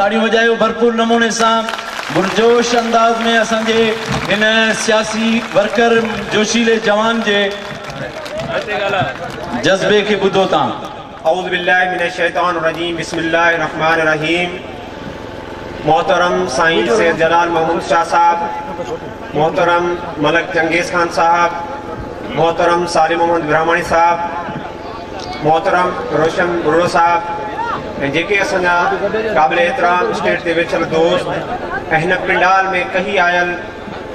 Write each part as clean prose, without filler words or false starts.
تاڙيون وڄايو ڀرپور نموني سان پرجوش انداز ۾ اسان جي هن سياسي ورڪر جوشيلي جوان جي جذبي کي ٻڌو تان. اعوذ بالله من الشيطان الرجيم بسم الله الرحمن الرحيم محترم سائين سيد جلال محمود شاهه صاحب محترم ملڪ چنگيز خان صاحب محترم صالح محمد براهماڻي صاحب محترم روشن ٻرڙو صاحب ۽ جيڪي اسان جا قابل احترام اسٽيج تي ويٺل دوست ۽ هن پنڊال ۾ ڪهي آيل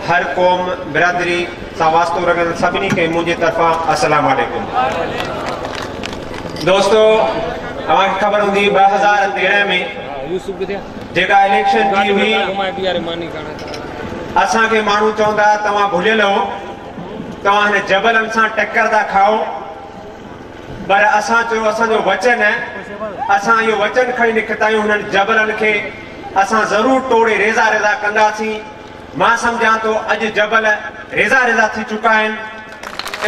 هر قوم برادري سان واسطو رکندڙ سڀني کي منهنجي طرفان السلام عليڪم. دوستو اوهان کي خبر هوندي 2013 ۾ جيڪا اليڪشن ٿي هئي اسان کي ماڻهو چوندا توهان ڀليل هو توهان هن جبلن سان ٽڪر ٿا کائو پر اسان چيو اسان جو وچن آهي، اسان اهو وچن کڻي نڪتا آهيون هنن جبلن کي اسان ضرور ٽوڙي ريزا ريزا ڪنداسين، مان سمجهان ٿو اڄ جبل ريزا ريزا ٿي چڪا آهن،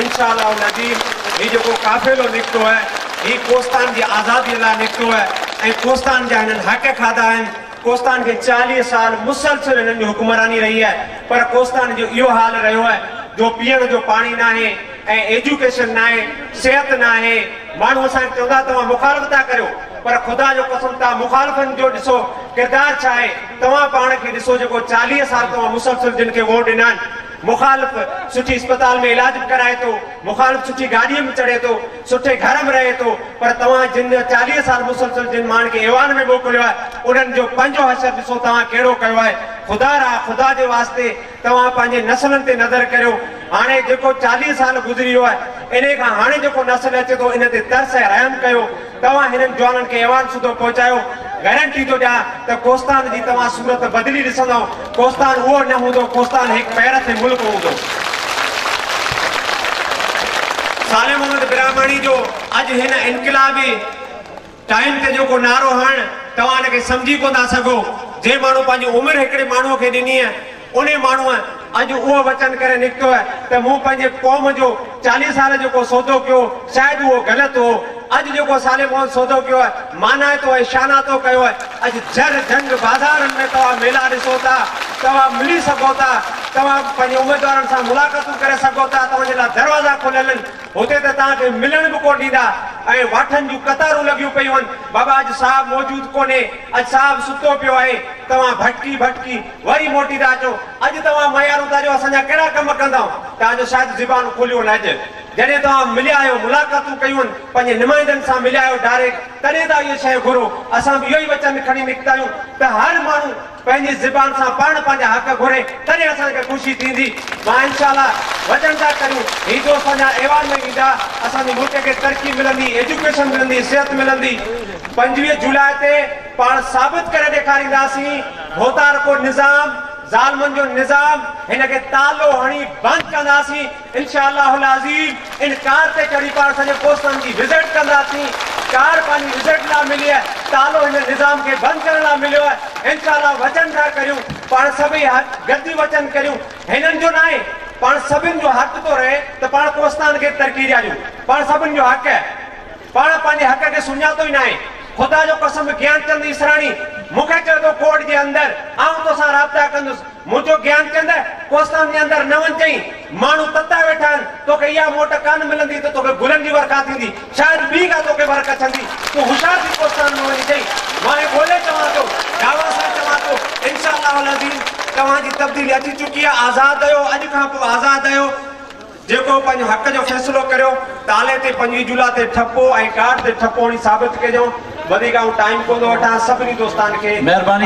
انشاء الله العظيم هي جيڪو قافلو نڪتو آهي هي ڪوستان جي آزادي لاء نڪتو آهي ۽ ڪوستان جا هنن حق کاڌا آهن، ڪوستان کي 40 سال مسلسل هنن جي حڪمراني رهي آهي پر ڪوستان جو اهو حال رهيو آهي جو پيئڻ جو پاڻي ناهي ۽ ايجوڪيشن ناهي، صحت ناهي، ماڻهو اسان کي چوندا توهان مخالفت ٿا ڪريو پر خدا جو قسم توهان مخالفن جو ڏسو ڪردار ڇا آهي، توهان پاڻ کي ڏسو جيڪو 40 سال توهان مسلسل جن کي ووٽ ڏنا آهن، مخالف سٺي اسپتال ۾ علاج به ڪرائي ٿو، مخالف سٺي گاڏيء ۾ چڙهي ٿو، سٺي گهر ۾ رهي ٿو پر توهان جن 40 سال مسلسل جن ماڻهن کي ايوان ۾ موڪليو آهي انهن جو پنهنجو حشر ڏسو توهان ڪهڙو ڪيو آهي، خدا را خدا جي واسطي توهان پنهنجي نسلن تي نظر ڪريو، هاڻي جيڪو 40 سال گذري ويو آهي، انهي کان هاڻي جيڪو نسل اچي ٿو ان تي ترس ۽ رحم ڪيو، توهان هنن جوانن کي ايوان سوڌو پهچايو، گارنٽي ٿو ڏيان ته ڪوستان جي توهان صورت بدلي ڏسندؤ، ڪوستان اهو نه هوندو، ڪوستان هڪ پير تي ملڪ هوندو. صالح محمد براهماڻي جو اڄ هن انقلابي ٽائيم تي جيڪو نعرو هڻڻ توهان ان کي سمجهي ڪونه ٿا سگهو. جنهن ماڻهو پنهنجي عمر هڪڙي ماڻهوء کي ڏني آهي، انهي ماڻهوء اڄ اهو وچن ڪري نڪتو آهي ته مون پنهنجي قوم جو 40 سال جيڪو سودو ڪيو، شايد اهو غلط هو. اڄ جيڪو صالح محمد سودو ڪيو آهي، مانائتو ۽ شانائتو ڪيو آهي. اڄ جر جهنگ بازارن ۾ توهان ميلا ڏسو ٿا، توهان ملي سگهو ٿا، توهان پنهنجي اميدوارن سان ملاقاتون ڪري سگهو ٿا، توهان جي لاء دروازا کليل آهن. هتي ته توهان کي ملڻ به ڪونه ڏيندا ۽ واٺن جون قطارون لڳيون پيون آهن. بابا اڄ صاحب موجود ڪونهي، اڄ صاحب ستو پيو آهي. توهان ڀٽڪي ڀٽڪي وري موٽي ٿا اچو. اڄ توهان ميارون ٿا ڏيو اسان جا ڪهڙا ڪم ڪندؤ؟ توهان جو شايد زبانون کليون آهن اڄ. جڏهن توهان مليا آهيو، ملاقاتون ڪيون آهن، پنهنجي نمائندن سان مليا آهيو ڊائريڪٽ، تڏهن ٿا اهي شيء گهرو. اسان به اهو ئي وچن کڻي نڪتا آهيون ته هر ماڻهو. پنهنجي زبان سان پاڻ پنهنجا حق گهري تڏهن اسان کي خوشي ٿيندي. مان انشاء الله وچن ٿا ڪريون هي دوست اسان جا ايوان ۾ ويندا اسان جي ملڪ کي ترقي ملندي ايجوڪيشن ملندي صحت ملندي 25 جولاء تي پاڻ ثابت ڪري ڏيکارينداسين ڀوتارڪو نظام ظالمن جو نظام هن کي تالو هڻي بند ڪنداسين. انشاء الله العظيم ان ڪار تي چڙهي پاڻ سڄي ڪوستان جي وزٽ ڪنداسين، ڪار پنهنجي وزٽ لاء ملي آهي، تالو هن نظام کي بند ڪرڻ لاء مليو آهي، انشاء الله وچن ٿا ڪريون پاڻ سڀئي گڏجي وچن ڪريون هنن جو ناهي پاڻ سڀن جو حق ٿو رهي ته پاڻ ڪوستان کي ترقي ڏياريون پاڻ سڀن جو حق آهي پاڻ پنهنجي حق کي سڃاتو ئي ناهي خدا جو قسم گيانچند اسراڻي مون کي چئي ٿو ڪورٽ جي اندر آئون توسان رابطا ڪندس منهنجو گيانچند، ڪوستان جي اندر نه وڃ چئين، ماڻهو تتا ويٺا آهن، توکي اها موٽ ڪانه ملندي ته توکي گلن جي ورکا ٿيندي، شايد ٻي ڪا توکي ورک اڇندي، تون هوشيار ٿي ڪوستان ۾ وڃي چئين، مان هي ٻولي چوان ٿو، دعويٰ سان چوان ٿو، انشاء الله العظيم توهان جي تبديلي اچي چڪي آهي، آزاد آهيو، اڄ کان پوء آزاد آهيو، جيڪو پنهنجو حق جو فيصلو ڪريو، تالي تي 25 جولاء تي ٺپو ۽ ڪارڊ تي ٺپو هڻي ثابت ڪجو، وڌيڪ آئون ٽائيم ڪونه ٿو وٺان، سڀني دوستان کي. مهرباني.